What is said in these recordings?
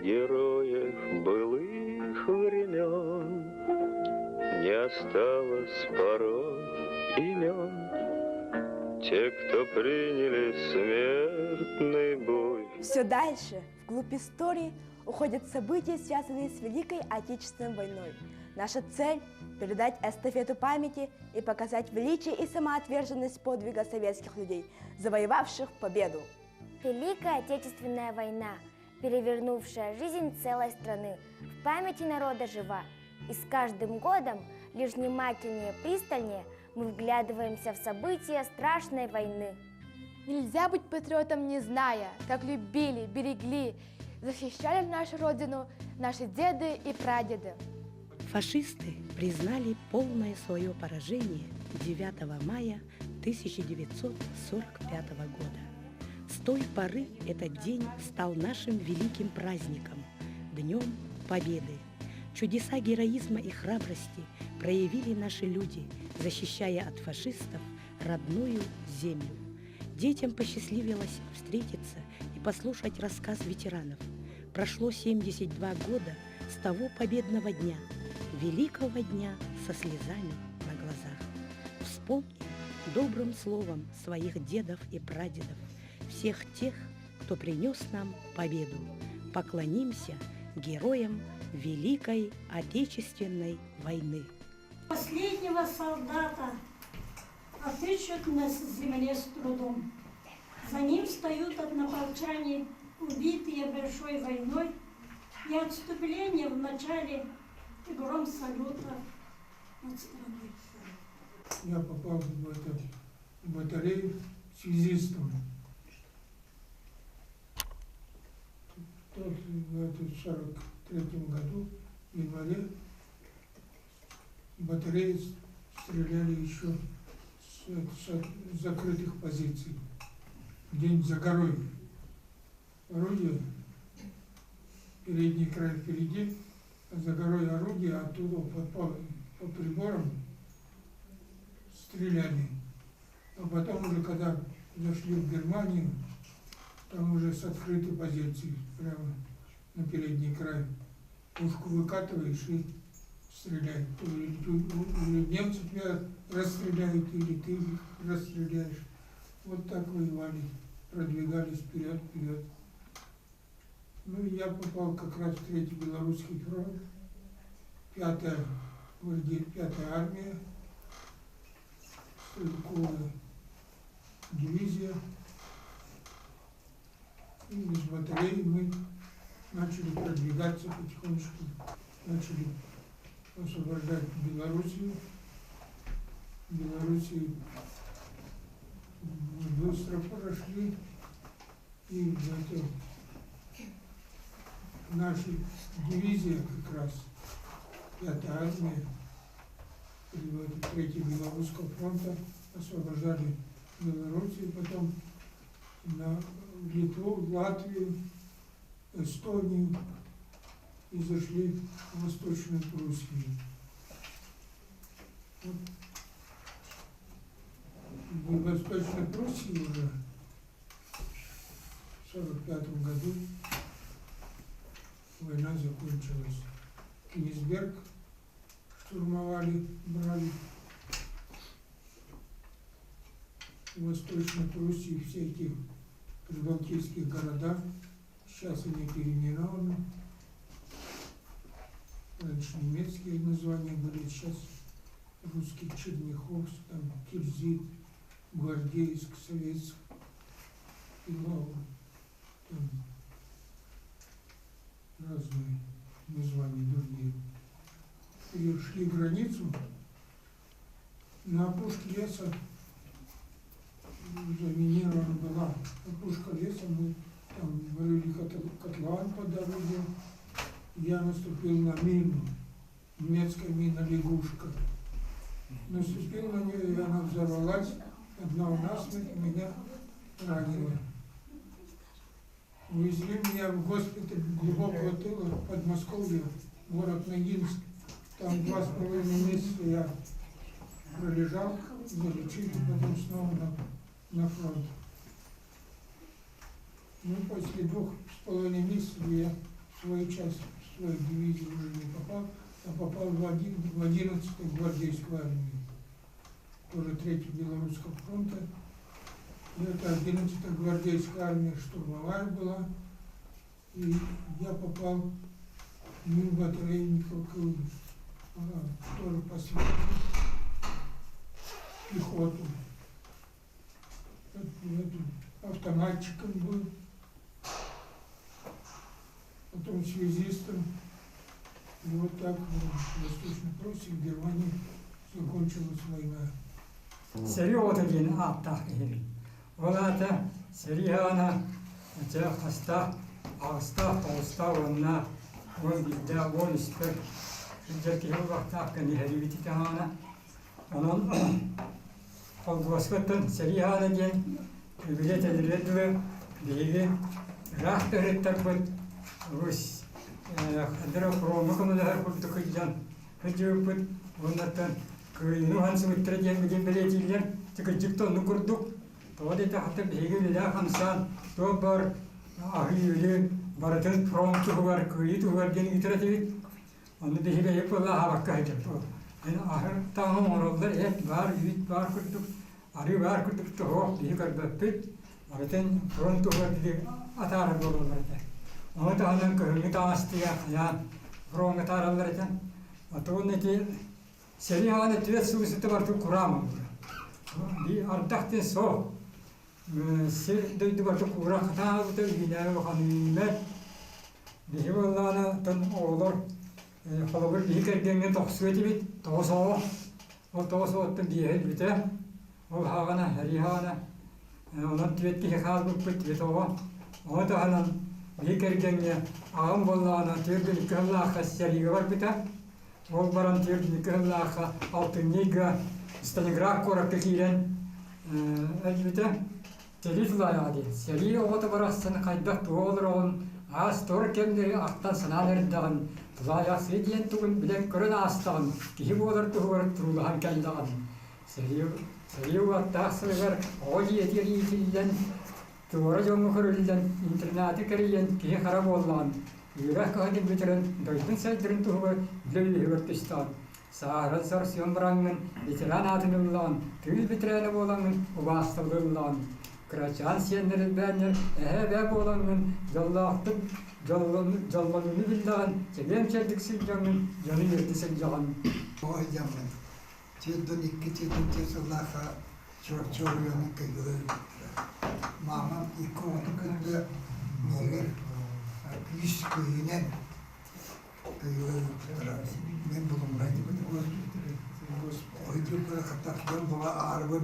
героев былых времен Не осталось порой имен. Те, кто приняли смертный бой. Все дальше, вглубь истории, уходят события, связанные с Великой Отечественной войной. Наша цель – передать эстафету памяти и показать величие и самоотверженность подвига советских людей, завоевавших победу. Великая Отечественная война, перевернувшая жизнь целой страны, в памяти народа жива. И с каждым годом лишь внимательнее, пристальнее мы вглядываемся в события страшной войны. Нельзя быть патриотом, не зная, как любили, берегли, защищали нашу Родину наши деды и прадеды. Фашисты признали полное свое поражение 9 мая 1945 года. С той поры этот день стал нашим великим праздником – Днем Победы. Чудеса героизма и храбрости проявили наши люди, защищая от фашистов родную землю. Детям посчастливилось встретиться и послушать рассказ ветеранов. Прошло 72 года с того победного дня, великого дня со слезами на глазах. Вспомним добрым словом своих дедов и прадедов, всех тех, кто принес нам победу. Поклонимся героям Великой Отечественной войны. Последнего солдата отыщут на земле с трудом. За ним встают однополчане, убитые большой войной, и отступление в начале, и гром салюта над страной. Я попал в эту батарею связистом. Тот, в 43 году, в январе, батареи стреляли еще с закрытых позиций. Где-нибудь за горой. Орудие, передний край впереди, а за горой орудие, оттуда по приборам стреляли. А потом уже, когда зашли в Германию, там уже с открытой позиции, прямо на передний край. Пушку выкатываешь и стреляют. Или немцы тебя расстреляют, или ты их расстреляешь. Вот так воевали, продвигались вперед, вперед. Ну и я попал как раз в Третий Белорусский фронт, пятая, пятая армия, стрелковая дивизия. И из батареи мы начали продвигаться потихонечку, начали освобождать Белоруссию. Белоруссию мы быстро прошли, и в это, наша дивизия как раз, пятая армия, Третьего Белорусского фронта освобождали Белоруссию, потом на Литву, Латвию, Эстонию и зашли в Восточную Пруссию. Вот. В Восточной Пруссии уже в 1945 году война закончилась. Кенигсберг штурмовали, брали. В Восточной Пруссии все эти прибалтийские города, сейчас они переименованы. Раньше немецкие названия были, сейчас русский Черняховск, там Тильзит, Гвардейск, Советск, Илау, там разные названия другие. Перешли границу, на опушке леса заминирована была опушка леса, мы там рыли котлован по дороге, я наступил на мину, немецкая мина «Лягушка». Наступил на нее, и она взорвалась, одна у нас, меня ранила. Увезли меня в госпиталь глубокого тыла в Подмосковье, город Ногинск. Там 2,5 месяца я пролежал, залечили, потом снова на фронт. Ну, после 2,5 месяцев я в свою часть, в свою дивизию уже не попал, а попал в, один, в 11-ю гвардейскую армию, тоже 3-ю Белорусского фронта. И это 11-я гвардейская армия штурмовая была. И я попал в мин батарейников, тоже по связи, пехоту. Автоматчиком был, потом связистом. И вот так в Восточной Пруссии, в Германии закончилась война. Сэрии оҕото диэн ааттаах киһибин. Ол аата сэрии аана дьэ хаста аҕыстаах, тоҕустаах уонна 11-дээх, 13-тэр сылдьар киһи буолуохтаах кэниһэрибит ити аана. Онон холкуоскаттан сэрии аана диэн үбүлэ тэлирэ дылы биһиги ыраах төрүттэрбит Русь фроҥҥа көмөлөһөр курдук сылдьан сылдьыбыппыт уоннаттан кыайыыны уһансыбыттара диэн билигин бэлиэтииллэр. Кырдьык да оннук курдук. Тоҕо диэтэххэ биһиги үлэлээх-хамсаан туох баар аһыы-үөлү барытын фронт туһугар, кыайыы туһугар диэн ыытар этибит. Онно биһиги бэйэбит буолла аһаабакка сылдьабыт. Аһыр таҥаһы оҥороллор, эт баар, үүт баар курдук, арыы баар курдук тоһоох биһи көрбөппүт. Барытын фронт туһугар диэри атаарар буолаллар этэ. Ону таһынан кыһыҥҥы таҥастыйа хайаан фроҥҥа атаараллар этэ. Отон ити сэрии хаҕана түөрт сыл устата барытын кураан буолбута. Биир ардах диэн суох. Сир дойду барыта куура хатаабыта, үүнээри улахан үүммэт. Биһи буоллаҕына, оттон оҕолор холобур биһи кэргэҥҥэ тохсуо этибит, 9 оҕо. Ол 9 оҕоттон биэһэ өлбүтэ. Ол хаҕана, сэрии хаҕана. Онон түөрт киһи хаалбыппыт, түөрт оҕо. Ону таһынан биһи кэргэҥҥэ аҕам буоллаҕына 42 сыллаахха сэриигэ барбыта. Ол баран 42 сыллаахха алтынньы ыйга Сталинград куоракка киирэн өлбүтэ. Сэрии тулаайаҕа диэн. Сэрии оҕото барахсан хайдах туох олороҕун, аас-туор кэмнэри ахтан-санаан эрдэҕин, тулаайахсыы диэн тугун билэн-көрөн аастаҕын, киһи буолар туһугар туруулаһан кэллэҕин. Сэрии, сэрии уоттаах сылыгар оҕо дьиэтигэр иитиллэн, туора дьоҥҥо көрүллэн, интернаты кэрийэн киһи-хара буоллаҕын, үөрэх кыһатын бүтэрэн дойдун сайдарын туһугар үлэ үөһүгэр түстэҕин. Сааһыран сарсыан бараҥҥын, ветеран аатын ыллаҕын, тыыл бэтэрээнэ буолаҥҥын убаастабылы ыллаҕын. Кырачаан сиэннэр элбээннэр эһээ-эбээ буолаҥҥын, дьоллоохтук дьоллонууну биллэҕин, чэгиэн-чэбдик сылдьаҥҥын, дьону үөрдэ сылдьаҕын. Ой дьаммын, 42 44 сыллаахха Чорчоруйаны кыйгыла өлбүттэрэ. Маамам икки оҕотун кытта миигин күүс күүһүнэн Мен булуммай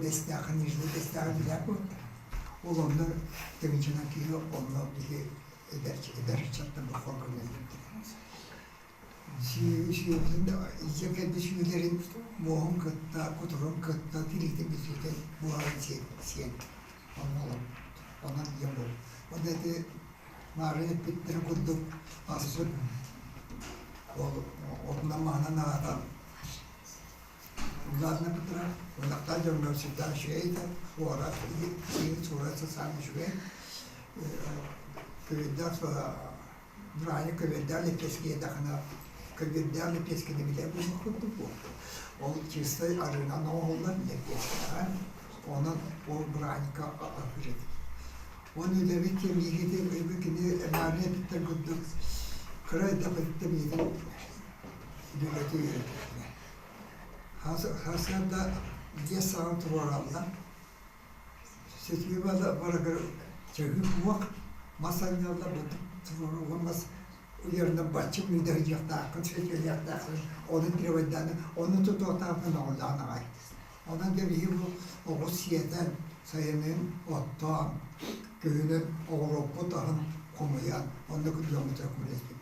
бэстээхин нижний бэстээҕин билэр буолта. Ол онно тыгынчынан киһи онно биһи эдэр эдэр ыччаттар бохорго үлэлиирдэр. Сүүрүн илдьэ кэлбит сүүлэрин муоһун кытта, кутурун кытта тириитин бүтүтэн буһарын сиэн сиэн онно олорбут. Онон ийэм буолбут. Онно ити Маарыйа эппиттэрин курдук аспыт ол отунан-маһынан аһатан улаатыннарбыттара. Ынахтаах дьоҥҥо сүрдээх үчүгэй этэ. Уорат, суорат саамай үчүгэй. Көбүөрдээх Бырааһынньык көбүөрдээх лэппиэскэ иэдэххинэ көбүөрдээх лэппиэскэни билэр буолуох курдук буолла. Ол чистай арыынан оҥоһуллар лэппиэскэҕэ. Онон ол бырааһынньыкка аһыыр этим. Уонна үлэбит кэмиигити кини Маарыйа эпиттэр курдук кыра эрдэхпититтэн миигин үлэлэтэ үөрэппитэ. Сарсыарда 5 саҕана туруораллар. Сэтии барыгар чаһыы уох мас анньаллар туруоруллан мас уйарынан баччык мүндэһийиэхтааххын, сөтүөлүөхтааххын, ону требайдаан, ону тутуохтааххын оҕолоон аҕай. Онон дьэ биһиги бу оҕус сиэтэн, сайынын оттоон, күһүнүн оҕуруоппут аһын хомуйан, онно дьоммутугар көмөлөспүппүт.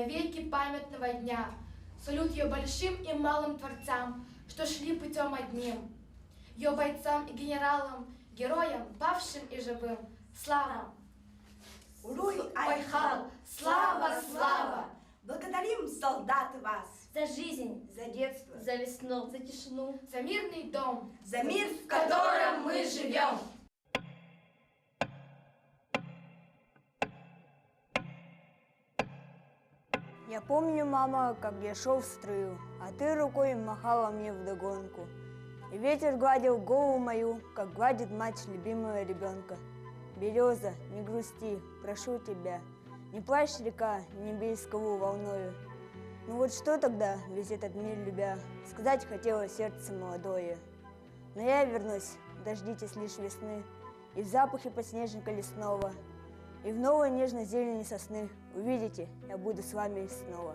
навеки памятного дня. Салют ее большим и малым творцам, что шли путем одним. Ее бойцам и генералам, героям, павшим и живым. Слава! Уруй, Айхал! Слава, слава! Благодарим, солдаты, вас! За жизнь, За детство! за весну, за тишину. За мирный дом, За мир, в котором мы живем! Я помню, мама, как я шел в строю, а ты рукой махала мне вдогонку. И ветер гладил голову мою, как гладит мать любимого ребенка. Береза, не грусти, прошу тебя, не плачь, река, не бей скалу волною. Ну вот что тогда, весь этот мир любя, сказать хотело сердце молодое. Но я вернусь, дождитесь лишь весны, и в запахе подснежника лесного, и в новой нежной зелени сосны увидите, я буду с вами снова.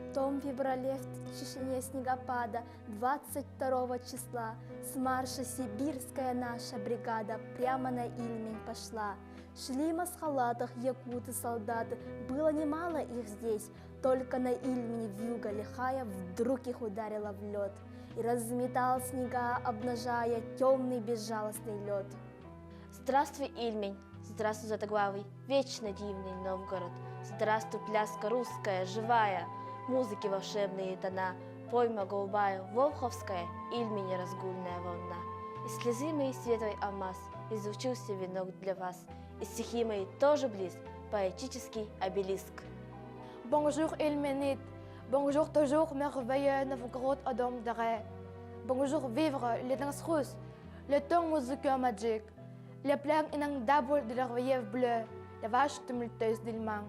В том феврале в тишине снегопада 22 числа с марша сибирская наша бригада прямо на Ильмень пошла. Шли в масхалатах якуты солдаты, было немало их здесь, только на Ильмени вьюга лихая вдруг их ударила в лед и разметал снега, обнажая темный безжалостный лед. Здравствуй, Ильмень, здравствуй, Златоглавый, вечно дивный Новгород. Здравствуй, пляска русская, живая, музыки волшебные тона, пойма голубая, волховская, Ильмени разгульная волна. Из слезы моей светлый алмаз, излучился венок для вас, и стихи мои тоже близ, поэтический обелиск. Bonjour Ilmenite, bonjour toujours merveilleux Novgorod au dôme de Bonjour vivre les danses russes, le temps musique magique, les plans inondables de la relief bleu, la vache tumultueuse d'Ilman.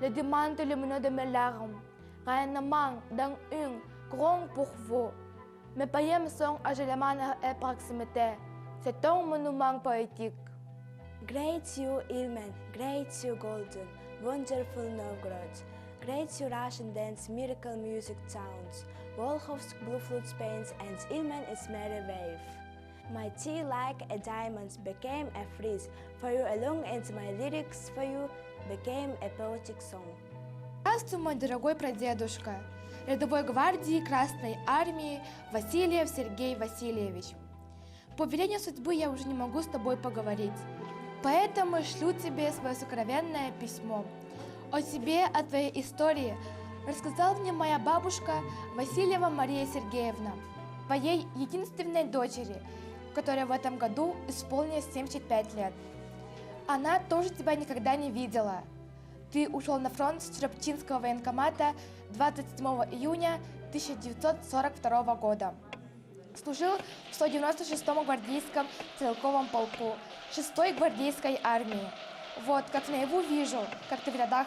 Le diamant lumineux de mes larmes, rien ne manque dans un grand pour vous. Mes poèmes sont agilement à proximité. C'est un monument poétique. Great you, Ilmen, great you, Golden, wonderful Novgorod. Great you, Russian dance, miracle music sounds, Volkhovsk blue flute paints, and Ilmen its merry wave. My tea like a diamond became a freeze for you alone, and my lyrics for you became a poetic song. Здравствуй, мой дорогой прадедушка, рядовой гвардии Красной Армии Васильев Сергей Васильевич. По велению судьбы я уже не могу с тобой поговорить, поэтому шлю тебе свое сокровенное письмо. О тебе, о твоей истории рассказала мне моя бабушка Васильева Мария Сергеевна, твоей единственной дочери, которая в этом году исполнилось 75 лет. Она тоже тебя никогда не видела. Ты ушел на фронт с Чурапчинского военкомата 27 июня 1942 года. Служил в 196-м гвардейском стрелковом полку 6-й гвардейской армии. Вот, как наяву вижу, как ты в рядах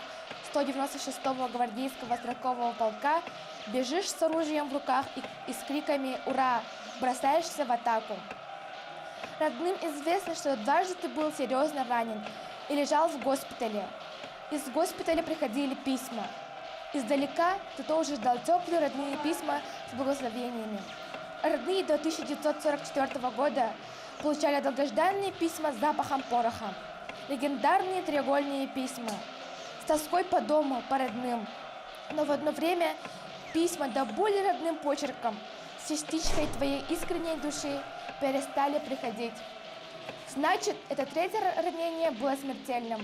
196-го гвардейского стрелкового полка бежишь с оружием в руках и, и с криками «Ура!» бросаешься в атаку. Родным известно, что дважды ты был серьезно ранен и лежал в госпитале. Из госпиталя приходили письма. Издалека ты тоже ждал теплые родные письма с благословениями. Родные до 1944 года получали долгожданные письма с запахом пороха. Легендарные треугольные письма. С тоской по дому, по родным. Но в одно время письма до боли родным почерком, с частичкой твоей искренней души перестали приходить. Значит, это третье ранение было смертельным.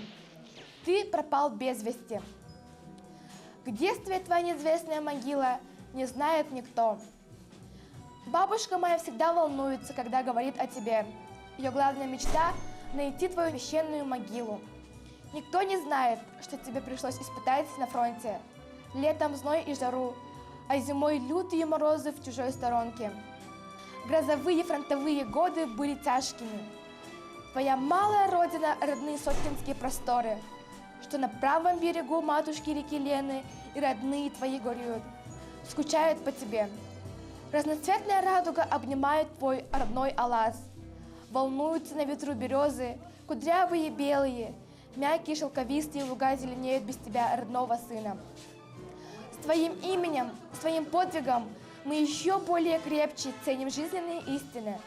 Ты пропал без вести. Где стоит твоя неизвестная могила, не знает никто. Бабушка моя всегда волнуется, когда говорит о тебе. Ее главная мечта – найти твою священную могилу. Никто не знает, что тебе пришлось испытать на фронте. Летом зной и жару, а зимой лютые морозы в чужой сторонке. Грозовые фронтовые годы были тяжкими. Твоя малая родина – родные соткинские просторы, что на правом берегу матушки реки Лены и родные твои горюют, скучают по тебе. Разноцветная радуга обнимает твой родной алаз. Волнуются на ветру березы, кудрявые белые, мягкие шелковистые луга зеленеют без тебя, родного сына. С твоим именем, с твоим подвигом мы еще более крепче ценим жизненные истины.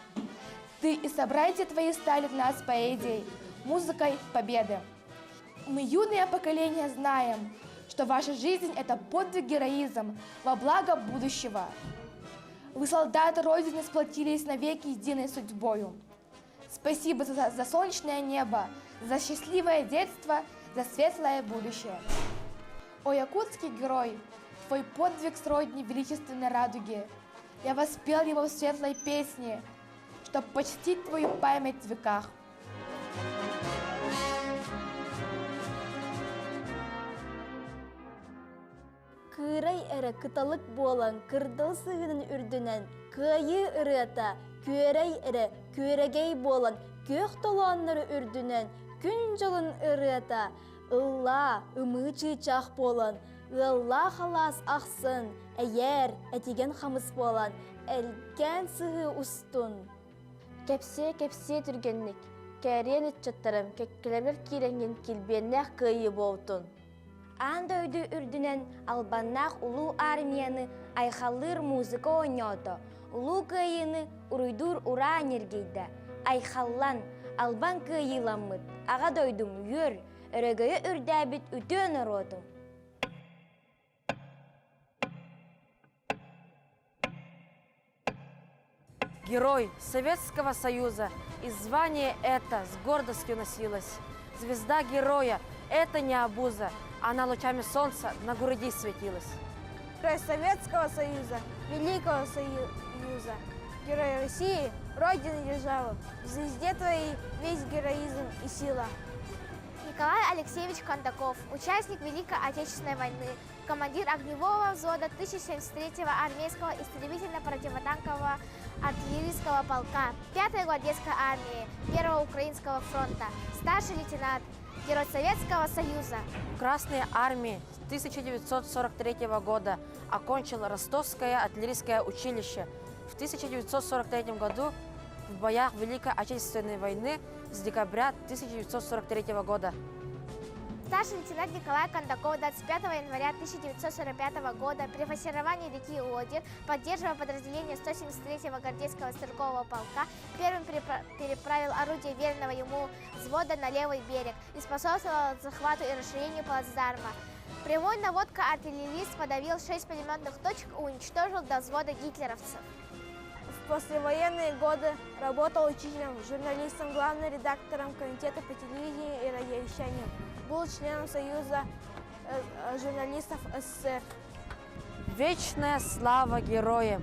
Ты и собратья твои стали в нас поэзией, музыкой победы. Мы, юное поколение, знаем, что ваша жизнь – это подвиг героизм во благо будущего. Вы, солдаты Родины, сплотились навеки единой судьбою. Спасибо за, за солнечное небо, за счастливое детство, за светлое будущее. О, якутский герой, твой подвиг сродни величественной радуге. Я воспел его в светлой песне, чтоб почтить твою память в веках. Кыырай эрэ кыталык буолан кырдал сыһыынын үрдүнэн кыайыы ырыата, күөрэй эрэ күөрэгэй буолан күөх толооннору үрдүнэн күн дьолун ырыата, ыллаа, ымыы чыычаах буолан, ыаллаах алаас ахсын, эйээр, этигэн хамыс буолан, элгээн сыһыы устун. Кэпсиэ-кэпсиэ түргэнник, кээриэн ыччаттарым кэккэлэмэр киирэҥҥин килбиэннээх кыайыы буолтун! Аан дойду үрдүнэн албаннаах улуу армияны айхаллыыр музыка оонньоото, Улуу Кыайыыны уруйдуур ураа ньиргийдэ, айхаллан, албан кыайыыламмыт, аҕа дойдум үөр, өрөгөйө үрдээбит үтүө норуотум! Герой Советского Союза, и звание это с гордостью носилось. Звезда героя – это не обуза, она лучами солнца на груди светилась. Герой Советского Союза, Великого Союза, Герой России, Родины державы, в звезде твоей весь героизм и сила. Николай Алексеевич Кондаков, участник Великой Отечественной войны, командир огневого взвода 1073-го армейского истребительно-противотанкового артиллерийского полка 5-й гвардейской армии 1-го Украинского фронта, старший лейтенант, Герой Советского Союза. Красной армии с 1943 года окончил Ростовское артиллерийское училище. В 1943 году в боях Великой Отечественной войны с декабря 1943 года. Старший лейтенант Николай Кондаков 25 января 1945 года при форсировании реки Одер, поддерживая подразделение 173-го гвардейского стрелкового полка, первым переправил орудие верного ему взвода на левый берег и способствовал захвату и расширению плацдарма. Прямой наводка артиллерист подавил 6 пулеметных точек и уничтожил до взвода гитлеровцев. В послевоенные годы работал учителем, журналистом, главным редактором комитета по телевидению и радиовещанию. Был членом Союза э, э, журналистов СССР. Вечная слава героям!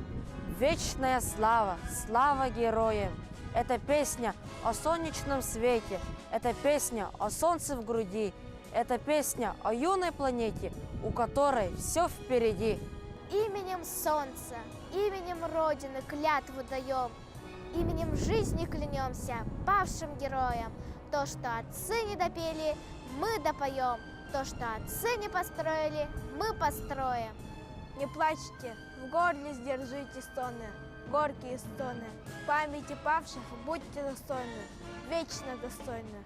Вечная слава! Слава героям! Это песня о солнечном свете, это песня о солнце в груди, это песня о юной планете, у которой все впереди. Именем солнца, именем Родины клятву даем, именем жизни клянемся павшим героям. То, что отцы не допели, мы допоем. То, что отцы не построили, мы построим. Не плачьте, в горле сдержите стоны, горькие стоны. Памяти павших будьте достойны, вечно достойны.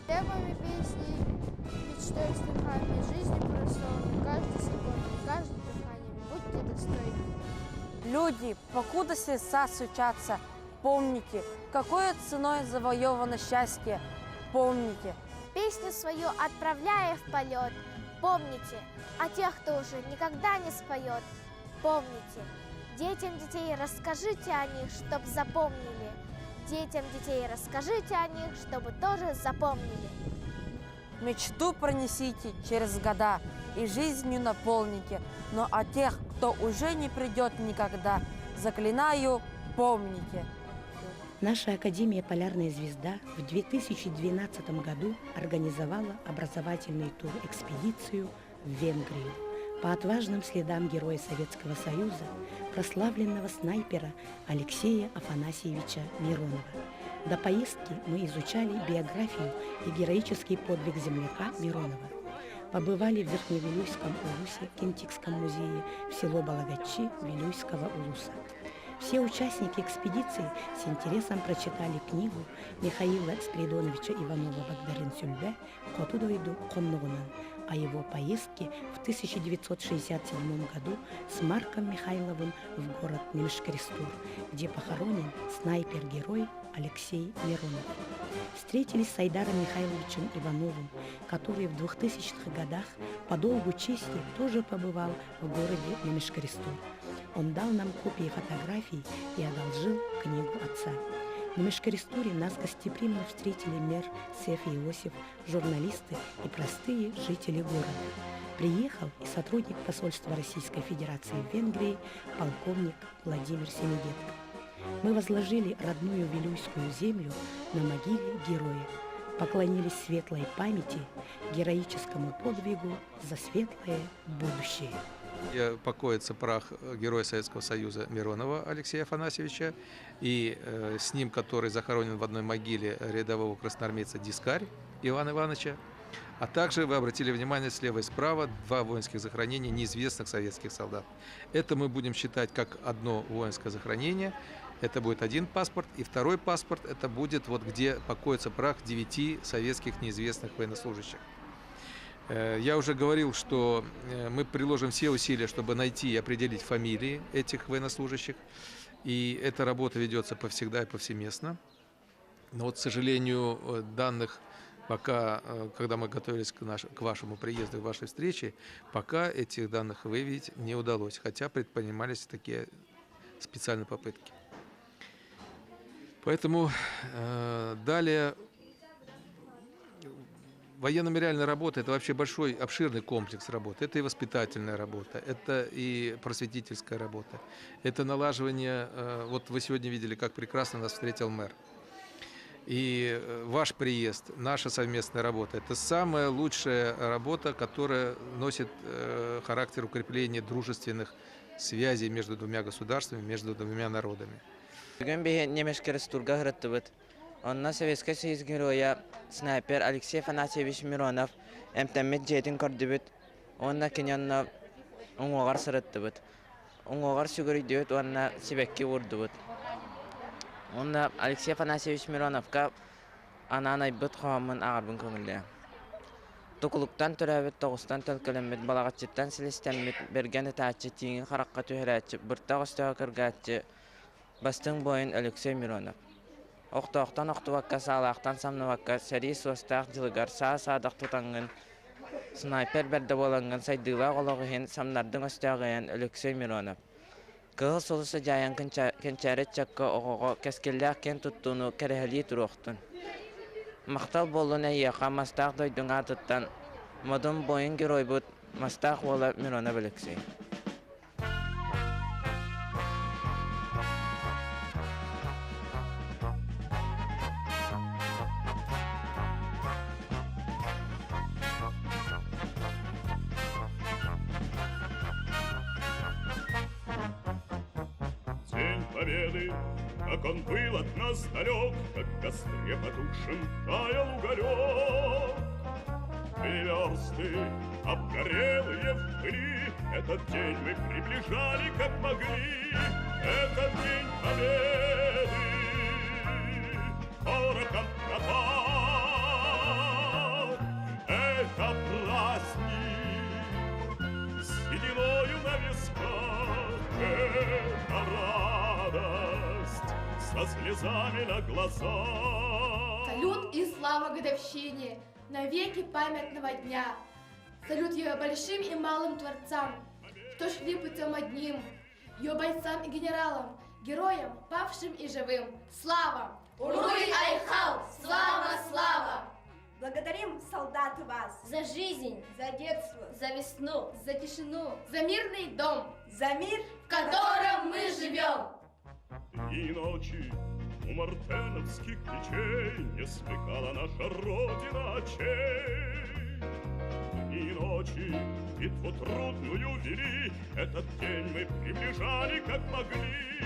Темами песни, мечтой, стихами, жизни простой, каждой секунды, каждым дыханием будьте достойны. Люди, покуда сердца сучатся, помните, какой ценой завоевано счастье, помните. Песню свою отправляя в полет, помните о тех, кто уже никогда не споет, помните. Детям детей расскажите о них, чтоб запомнили. Детям детей расскажите о них, чтобы тоже запомнили. Мечту пронесите через года и жизнью наполните, но о тех, кто уже не придет никогда, заклинаю, помните. Наша Академия «Полярная звезда» в 2012 году организовала образовательный тур-экспедицию в Венгрию по отважным следам героя Советского Союза, прославленного снайпера Алексея Афанасьевича Миронова. До поездки мы изучали биографию и героический подвиг земляка Миронова. Побывали в Верхневилюйском улусе, Кентикском музее, в село Балагачи Вилюйского улуса. Все участники экспедиции с интересом прочитали книгу Михаила Спиридоновича Иванова Багдарыын «Хоту дойду хоннугунан» о его поездке в 1967 году с Марком Михайловым в город Немешкерестур, где похоронен снайпер-герой Алексей Миронов. Встретились с Айдаром Михайловичем Ивановым, который в 2000-х годах по долгу чести тоже побывал в городе Немешкористур. Он дал нам копии фотографий и одолжил книгу отца. На Мешкористуре нас гостеприимно встретили мэр Сеф Иосиф, журналисты и простые жители города. Приехал и сотрудник посольства Российской Федерации в Венгрии полковник Владимир Семидетко. Мы возложили родную Вилюйскую землю на могиле героя, поклонились светлой памяти, героическому подвигу за светлое будущее. Покоится прах героя Советского Союза Миронова Алексея Афанасьевича и с ним, который захоронен в одной могиле рядового красноармейца Дискарь Ивана Ивановича. А также вы обратили внимание, слева и справа два воинских захоронения неизвестных советских солдат. Это мы будем считать как одно воинское захоронение. Это будет один паспорт. И второй паспорт это будет вот где покоится прах 9 советских неизвестных военнослужащих. Я уже говорил, что мы приложим все усилия, чтобы найти и определить фамилии этих военнослужащих. И эта работа ведется повсегда и повсеместно. Но вот, к сожалению, данных пока, когда мы готовились к вашему приезду, к вашей встрече, пока этих данных выявить не удалось, хотя предпринимались такие специальные попытки. Поэтому далее военно-мемориальная работа – это вообще большой, обширный комплекс работы. Это и воспитательная работа, это и просветительская работа, это налаживание… Вот вы сегодня видели, как прекрасно нас встретил мэр. И ваш приезд, наша совместная работа – это самая лучшая работа, которая носит характер укрепления дружественных связей между двумя государствами, между двумя народами. Бүгүн биһиги Немешкерестурга сырыттыбыт. Онно Советский Союз героя снайпер Алексей Афанасьевич Миронов эмтэммит дьиэтин көрдүбүт. Уонна кини онно уҥуоҕар сырыттыбыт. Уҥуоҕар сүгүрүйдүбүт уонна сибэкки уурдубут. Уонна Алексей Афанасьевич Мироновка анаан айбыт хоһооммун ааҕарбын көҥүллээ. Тукулуктан төрөөбүт, тоҕустан төлкөлөммүт, балаҕаччыттан силистэммит, бэргэн ытааччы, тииҥи харахха түһэрээччи, быртах өстөөҕү кыргааччы, бастыҥ буойун Алексей Миронов. Охтоохтон охтубакка, саалаахтан самныбакка, сэрии суостаах дьылыгар саа-саадах тутаҥҥын, снайпер бэрдэ буолаҥҥын сайдыылаах олох иһин самнардыҥ өстөөх Алексей Миронов. Кыһыл сулуса дьаайан кэнчээри ыччакка оҕоҕо кэскиллээх киэн туттууну кэрэһэлии туруохтун. Махтал буоллун эйиэхэ мастаах дойдуҥ аатыттан модун буойун геройбут Мастаах уола Миронов Алексей. День Победы, как он был от нас далек, Как в костре потухшем таял уголек. И версты, обгорелые в пыли, Этот день мы приближали, как могли. Этот день Победы порохом пропал. Это праздник с сединою на висках, Это радость со слезами на глазах. Салют и слава годовщине, навеки памятного дня. Салют ее большим и малым творцам, что шли путем одним, ее бойцам и генералам, героям, павшим и живым. Слава! Уруй Айхал! Слава, слава! Благодарим, солдаты, вас! За жизнь! За детство! За весну! За тишину! За мирный дом! За мир, в котором мы живем! Дни и ночи у мартеновских печей Не смыкала наша Родина очей. Дни и ночи битву трудную вели, Этот день мы приближали, как могли.